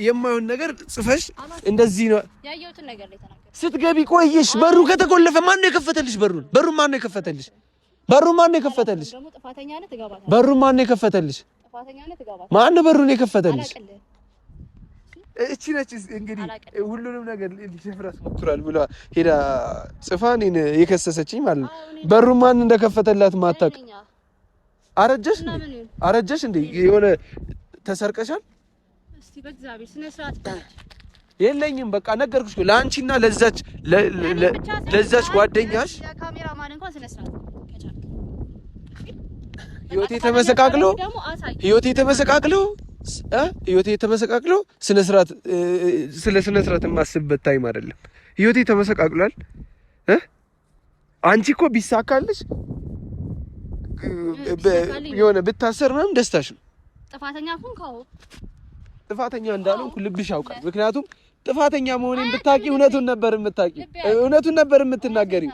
[SPEAKER 1] የማይሆን ነገር ጽፈሽ እንደዚህ ነው
[SPEAKER 2] ያየሁትን ነገር ላይ ተናገርኩ።
[SPEAKER 1] ስትገቢ ቆየሽ። በሩ ከተቆለፈ ማን ነው የከፈተልሽ? በሩን በሩን ማን ነው የከፈተልሽ? በሩን ማን ነው የከፈተልሽ? በሩን ማን ነው የከፈተልሽ? ማን ነው በሩን የከፈተልሽ? እቺ ነች እንግዲህ ሁሉንም ነገር ሊሸፍራስ ሞክሯል ብላ ሄዳ ጽፋ እኔን የከሰሰችኝ ማለት ነው። በሩን ማን እንደከፈተላት ማታውቅ። አረጀሽ እንዴ? አረጀሽ እንዴ? የሆነ ተሰርቀሻል።
[SPEAKER 2] እስቲ በእግዚአብሔር ስነ ስርዓት
[SPEAKER 1] የለኝም። በቃ ነገርኩሽ እኮ ለአንቺና ለዛች ለዛች ጓደኛሽ
[SPEAKER 2] ካሜራማን እንኳን ስነ ስርዓት
[SPEAKER 1] ህይወቴ ተመሰቃቅሎ ህይወቴ ተመሰቃቅሎ ህይወቴ ተመሰቃቅሎ ስነ ስርዓት ስለ ስነ ስርዓት የማስብበት time አይደለም። ህይወቴ ተመሰቃቅሏል። አንቺ እኮ ቢሳካልሽ የሆነ ብታሰር ምናምን ደስታሽ ነው።
[SPEAKER 2] ጥፋተኛ ሁን
[SPEAKER 1] ጥፋተኛ እንዳልሆንኩ ልብሽ ያውቃል። ምክንያቱም ጥፋተኛ መሆኔን ብታቂ እውነቱን ነበር የምታቂ፣ እውነቱን ነበር የምትናገሪው።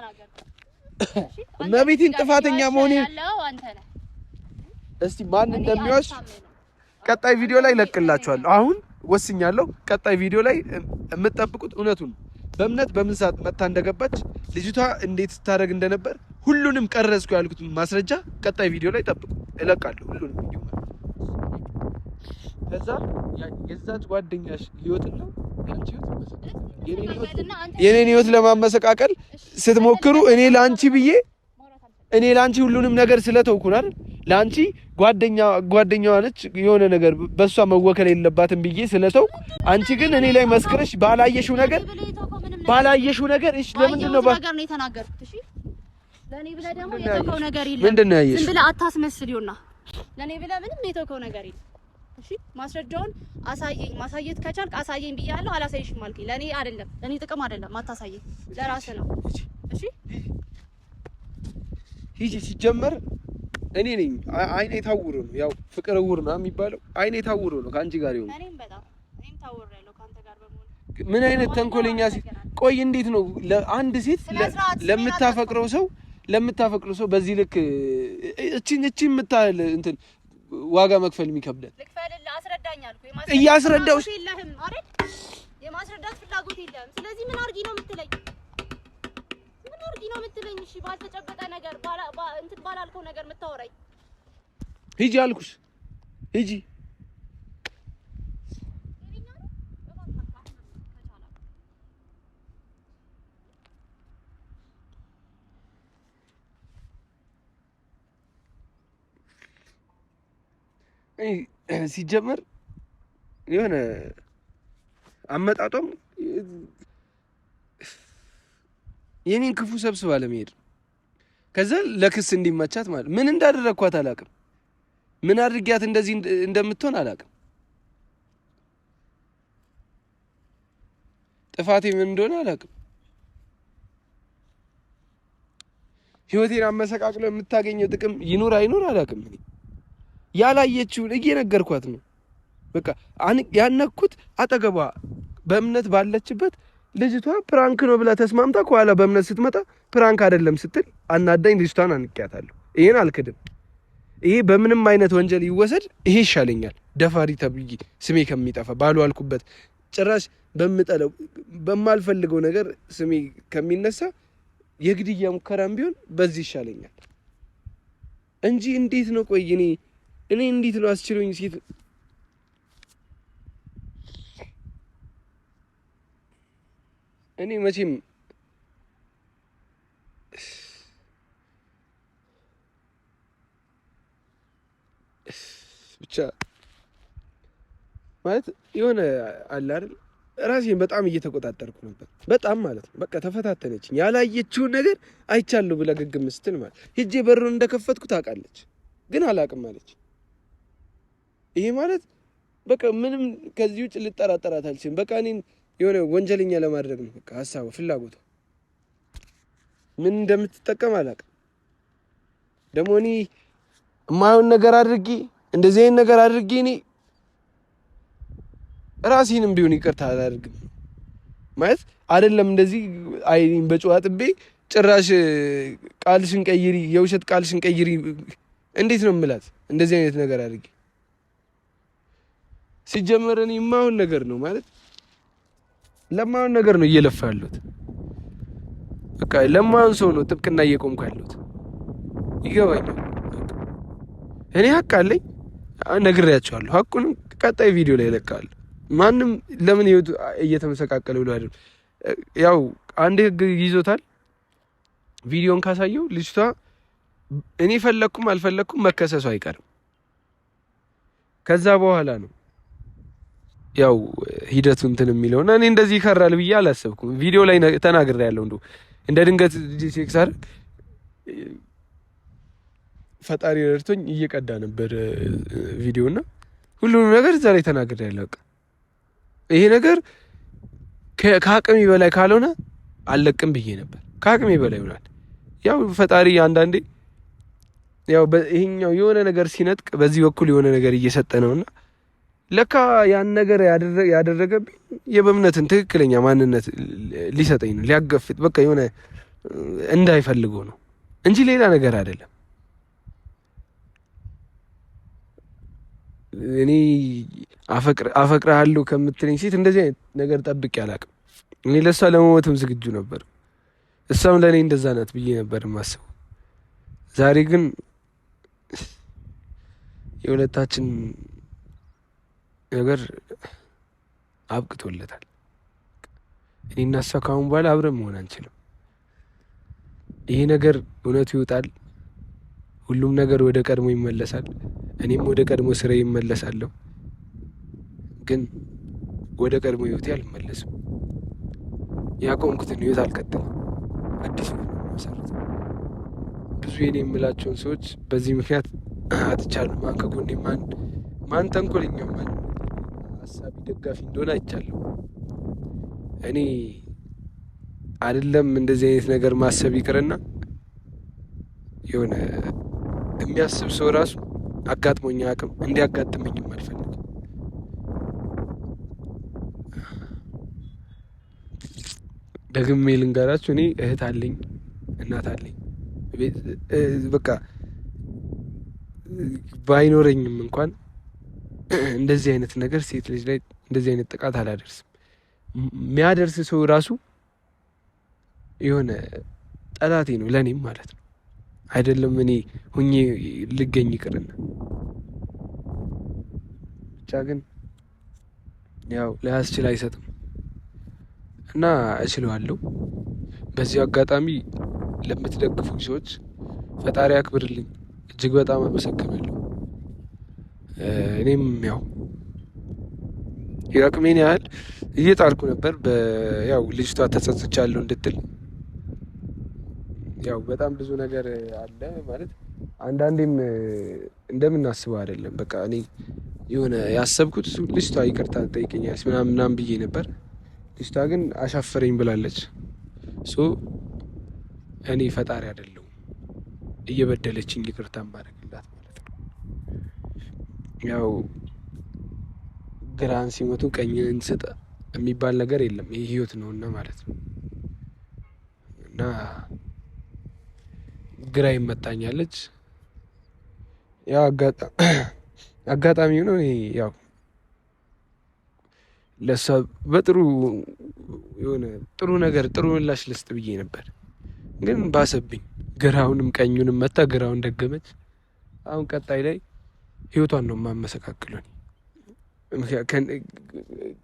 [SPEAKER 1] እመቤቴን ጥፋተኛ መሆኔን እስቲ ማን እንደሚዋሽ ቀጣይ ቪዲዮ ላይ እለቅላችኋለሁ። አሁን ወስኛለሁ። ቀጣይ ቪዲዮ ላይ የምትጠብቁት እውነቱን በእምነት በምን ሰዓት መታ እንደገባች ልጅቷ እንዴት ስታደርግ እንደነበር ሁሉንም ቀረጽኩ ያልኩት ማስረጃ ቀጣይ ቪዲዮ ላይ ጠብቁ፣ እለቃለሁ ሁሉንም ቪዲዮ ማለት። ከዛ የዛች ጓደኛሽ ህይወትና ያንቺ ህይወት የኔን ህይወት ለማመሰቃቀል ስትሞክሩ እኔ ላንቺ ብዬ እኔ ላንቺ ሁሉንም ነገር ስለተውኩን አይደል ላንቺ ጓደኛዋ ነች የሆነ ነገር በሷ መወከል የለባትም ብዬ ስለተውኩ፣ አንቺ ግን እኔ ላይ መስክረሽ ባላየሽው ነገር እሺ፣ ለምንድን ነው
[SPEAKER 2] ነገር ነው የተናገርኩት? እሺ፣ ለኔ ብለህ ደግሞ የተውከው ነገር የለም።
[SPEAKER 1] ምንድን ነው ያየሽው?
[SPEAKER 2] ዝም ብለህ አታስመስል ይሆና። ለኔ ብለህ ምንም የተውከው ነገር የለም። እሺ፣ ማስረጃውን አሳየኝ። ማሳየት ከቻልክ አሳየኝ ብያለሁ። አላሳይሽም አልከኝ። ለኔ አይደለም፣ ለኔ ጥቅም አይደለም። አታሳየኝ፣ ለራስህ ነው። እሺ
[SPEAKER 1] ሂጂ። ሲጀመር እኔ ነኝ አይኔ ታውሮ ነው፣ ያው ፍቅር እውር ነው የሚባለው። አይኔ ታውሮ ነው ከአንቺ ጋር ይሁን።
[SPEAKER 2] እኔም በጣም እኔም ታውሬያለሁ ከአንተ ጋር በመሆን።
[SPEAKER 1] ምን አይነት ተንኮለኛ ሴት! ቆይ እንዴት ነው ለአንድ ሴት ለምታፈቅረው ሰው በዚህ ልክ እቺን የምታህል እንትን ዋጋ መክፈል የሚከብዳል?
[SPEAKER 2] ልክፈልልህ፣ አስረዳኝ አልኩህ።
[SPEAKER 1] እያስረዳሁሽ
[SPEAKER 2] የለህም አይደል? የማስረዳት ፍላጎት የለህም። ስለዚህ ምን አድርጊ ነው የምትለኝ? ምን አድርጊ ነው የምትለኝ? እሺ ባልተጨበጠ ነገር እንትን ባላልከው ነገር የምታወራኝ?
[SPEAKER 1] ሂጂ አልኩሽ፣ ሂጂ። ሲጀመር የሆነ አመጣጧም የኔን ክፉ ሰብስባ ለመሄድ ከዛ ለክስ እንዲመቻት ማለት ምን እንዳደረግኳት አላውቅም። ምን አድርጊያት እንደዚህ እንደምትሆን አላውቅም። ጥፋቴ ምን እንደሆነ አላውቅም። ህይወቴን አመሰቃቅሎ የምታገኘው ጥቅም ይኑር አይኑር አላውቅም። እኔ ያላየችውን እየነገርኳት ነው። በቃ ያነኩት አጠገቧ በእምነት ባለችበት ልጅቷ prank ነው ብላ ተስማምታ ከኋላ በእምነት ስትመጣ prank አይደለም ስትል አናዳኝ። ልጅቷን አንቄያታለሁ። ይሄን አልክድም። ይሄ በምንም አይነት ወንጀል ይወሰድ፣ ይሄ ይሻለኛል። ደፋሪ ተብዬ ስሜ ከሚጠፋ ባልዋልኩበት ጭራሽ በምጠለው በማልፈልገው ነገር ስሜ ከሚነሳ የግድያ ሙከራም ቢሆን በዚህ ይሻለኛል እንጂ እንዴት ነው ቆይ እኔ እንዴት ነው አስችሎኝ ሴት እኔ መቼም ብቻ ማለት የሆነ አለ አይደል ራሴን በጣም እየተቆጣጠርኩ ነበር። በጣም ማለት ነው። በቃ ተፈታተነችኝ። ያላየችውን ነገር አይቻለሁ ብላ ግግም ስትል ማለት ሄጄ በሩን እንደከፈትኩ ታውቃለች፣ ግን አላውቅም አለች። ይሄ ማለት በቃ ምንም ከዚህ ውጭ ልጠራጠራት አልችልም። በቃ እኔን የሆነ ወንጀለኛ ለማድረግ ነው በቃ ሀሳቧ፣ ፍላጎቷ። ምን እንደምትጠቀም አላውቅም። ደግሞ እኔ የማይሆን ነገር አድርጌ እንደዚህ አይነት ነገር አድርጌ እኔ ራሴንም ቢሆን ይቅርታ አላደርግም ማለት አይደለም። እንደዚህ አይኔን በጨው አጥቤ ጭራሽ ቃልሽን ቀይሪ፣ የውሸት ቃልሽን ቀይሪ እንዴት ነው የምላት? እንደዚህ አይነት ነገር አድርጌ ሲጀመር እኔ የማይሆን ነገር ነው ማለት ለማይሆን ነገር ነው እየለፋ ያለሁት። በቃ ለማይሆን ሰው ነው ጥብቅና እየቆምኩ ያለሁት። ይገባኛል። እኔ ሀቅ አለኝ፣ ነግሬያቸዋለሁ። ሀቁንም ቀጣይ ቪዲዮ ላይ እለቃለሁ። ማንም ለምን ህይወቱ እየተመሰቃቀለ ብሎ አይደለም። ያው አንድ ህግ ይዞታል። ቪዲዮን ካሳየው ልጅቷ እኔ ፈለግኩም አልፈለግኩም መከሰሱ አይቀርም። ከዛ በኋላ ነው ያው ሂደቱ እንትን የሚለውና እኔ እንደዚህ ይከራል ብዬ አላሰብኩም። ቪዲዮ ላይ ተናግሬያለሁ። እንደው እንደ ድንገት check ሳደርግ ፈጣሪ ረድቶኝ እየቀዳ ነበር ቪዲዮና ሁሉንም ነገር እዛ ላይ ተናግሬያለሁ። በቃ ይሄ ነገር ከአቅሜ በላይ ካልሆነ አልለቅም ብዬ ነበር። ከአቅሜ በላይ ይሆናል። ያው ፈጣሪ አንዳንዴ ያው ይሄኛው የሆነ ነገር ሲነጥቅ በዚህ በኩል የሆነ ነገር እየሰጠ ነውና ለካ ያን ነገር ያደረገብኝ የበእምነትን ትክክለኛ ማንነት ሊሰጠኝ ነው፣ ሊያገፍጥ በቃ የሆነ እንዳይፈልገው ነው እንጂ ሌላ ነገር አይደለም። እኔ አፈቅርሃለሁ ከምትለኝ ሴት እንደዚህ አይነት ነገር ጠብቄ አላውቅም። እኔ ለእሷ ለመሞትም ዝግጁ ነበር፣ እሷም ለእኔ እንደዛ ናት ብዬ ነበር የማስበው። ዛሬ ግን የሁለታችን ነገር አብቅቶለታል። እኔና እሷ ካሁን በኋላ አብረን መሆን አንችልም። ይሄ ነገር እውነቱ ይወጣል። ሁሉም ነገር ወደ ቀድሞ ይመለሳል። እኔም ወደ ቀድሞ ስራ ይመለሳለሁ። ግን ወደ ቀድሞ ህይወቴ አልመለስም። ያቆምኩትን ህይወት አልቀጥልም። አዲስ ህይወት ነው የምመሰርተው። ብዙ የኔ የምላቸውን ሰዎች በዚህ ምክንያት አጥቻለሁ። ማን ከጎኔ ማን ተንኮለኛ ማን ሀሳቢ ደጋፊ እንደሆነ አይቻለሁ። እኔ አይደለም እንደዚህ አይነት ነገር ማሰብ ይቅርና የሆነ የሚያስብ ሰው ራሱ አጋጥሞኝ አቅም እንዲያጋጥመኝም አልፈልግም። ደግሜ ልንገራችሁ፣ እኔ እህት አለኝ፣ እናት አለኝ። በቃ ባይኖረኝም እንኳን እንደዚህ አይነት ነገር ሴት ልጅ ላይ እንደዚህ አይነት ጥቃት አላደርስም። የሚያደርስ ሰው ራሱ የሆነ ጠላቴ ነው ለእኔም ማለት ነው። አይደለም እኔ ሁኜ ልገኝ ይቅርና ብቻ ግን ያው ላያስችል አይሰጥም እና እችለዋለሁ። በዚሁ አጋጣሚ ለምትደግፉኝ ሰዎች ፈጣሪ አክብርልኝ፣ እጅግ በጣም አመሰግናለሁ። እኔም ያው የአቅሜን ያህል እየጣርኩ ነበር። ያው ልጅቷ ተጸጽቻለሁ እንድትል ያው በጣም ብዙ ነገር አለ ማለት አንዳንዴም እንደምናስበው አይደለም። በቃ እኔ የሆነ ያሰብኩት ልጅቷ ይቅርታ ትጠይቀኛለች ምናምን ምናምን ብዬ ነበር። ልጅቷ ግን አሻፈረኝ ብላለች። So እኔ ፈጣሪ አይደለሁም እየበደለችኝ ይቅርታ ማድረግላት ማለት ነው። ያው ግራን ሲመቱ ቀኝን ስጥ የሚባል ነገር የለም። ይህ ህይወት ነውና ማለት ነው። እና ግራ ይመታኛለች። ያው አጋጣሚ ሆኖ እኔ ያው ለእሷ በጥሩ የሆነ ጥሩ ነገር ጥሩ ምላሽ ልስጥ ብዬ ነበር፣ ግን ባሰብኝ። ግራውንም ቀኙንም መታ፣ ግራውን ደገመች። አሁን ቀጣይ ላይ ህይወቷን ነው የማመሰቃቅለው።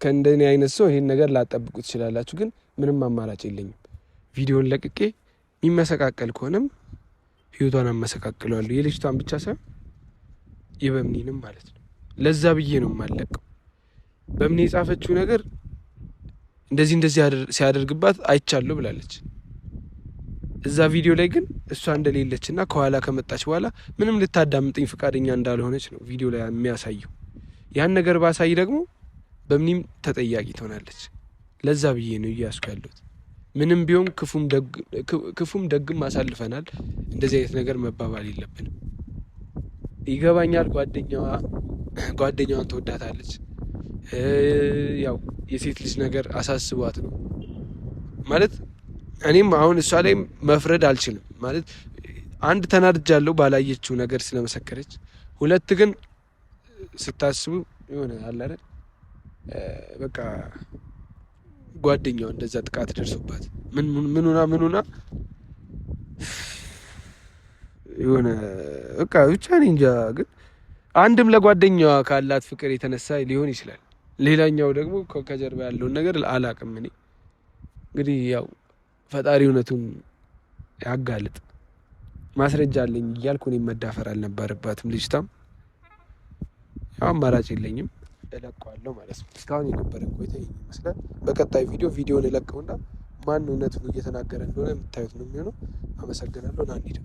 [SPEAKER 1] ከእንደኔ አይነት ሰው ይሄን ነገር ላጠብቁ ትችላላችሁ፣ ግን ምንም አማራጭ የለኝም። ቪዲዮን ለቅቄ የሚመሰቃቀል ከሆነም ህይወቷን አመሰቃቅለዋለሁ። የልጅቷን ብቻ ሳይሆን የበምኒንም ማለት ነው። ለዛ ብዬ ነው የማለቀው። በምኒ የጻፈችው ነገር እንደዚህ እንደዚህ ሲያደርግባት አይቻለሁ ብላለች። እዛ ቪዲዮ ላይ ግን እሷ እንደሌለች እና ከኋላ ከመጣች በኋላ ምንም ልታዳምጥኝ ፈቃደኛ እንዳልሆነች ነው ቪዲዮ ላይ የሚያሳየው። ያን ነገር ባሳይ ደግሞ በምንም ተጠያቂ ትሆናለች። ለዛ ብዬ ነው እያስኩ ያለሁት። ምንም ቢሆን ክፉም ደግም አሳልፈናል። እንደዚህ አይነት ነገር መባባል የለብንም። ይገባኛል። ጓደኛዋን ትወዳታለች። ያው የሴት ልጅ ነገር አሳስቧት ነው ማለት እኔም አሁን እሷ ላይ መፍረድ አልችልም። ማለት አንድ ተናድጃለሁ ባላየችው ነገር ስለመሰከረች፣ ሁለት ግን ስታስቡ የሆነ አለ አይደል በቃ ጓደኛዋ እንደዛ ጥቃት ደርሶባት ምኑና ምኑና የሆነ በቃ ብቻ እኔ እንጃ። ግን አንድም ለጓደኛዋ ካላት ፍቅር የተነሳ ሊሆን ይችላል። ሌላኛው ደግሞ ከጀርባ ያለውን ነገር አላቅም። እኔ እንግዲህ ያው ፈጣሪ እውነቱን ያጋልጥ። ማስረጃ አለኝ እያልኩ እኔም መዳፈር አልነበረባትም ልጅቷም። ያው አማራጭ የለኝም እለቀዋለሁ ማለት ነው። እስካሁን የነበረን ቆይታ ይህን ይመስላል። በቀጣይ ቪዲዮን እለቀውና ማን እውነቱን እየተናገረ እንደሆነ የምታዩት ነው የሚሆነው። አመሰግናለሁ። ና እንሂድ።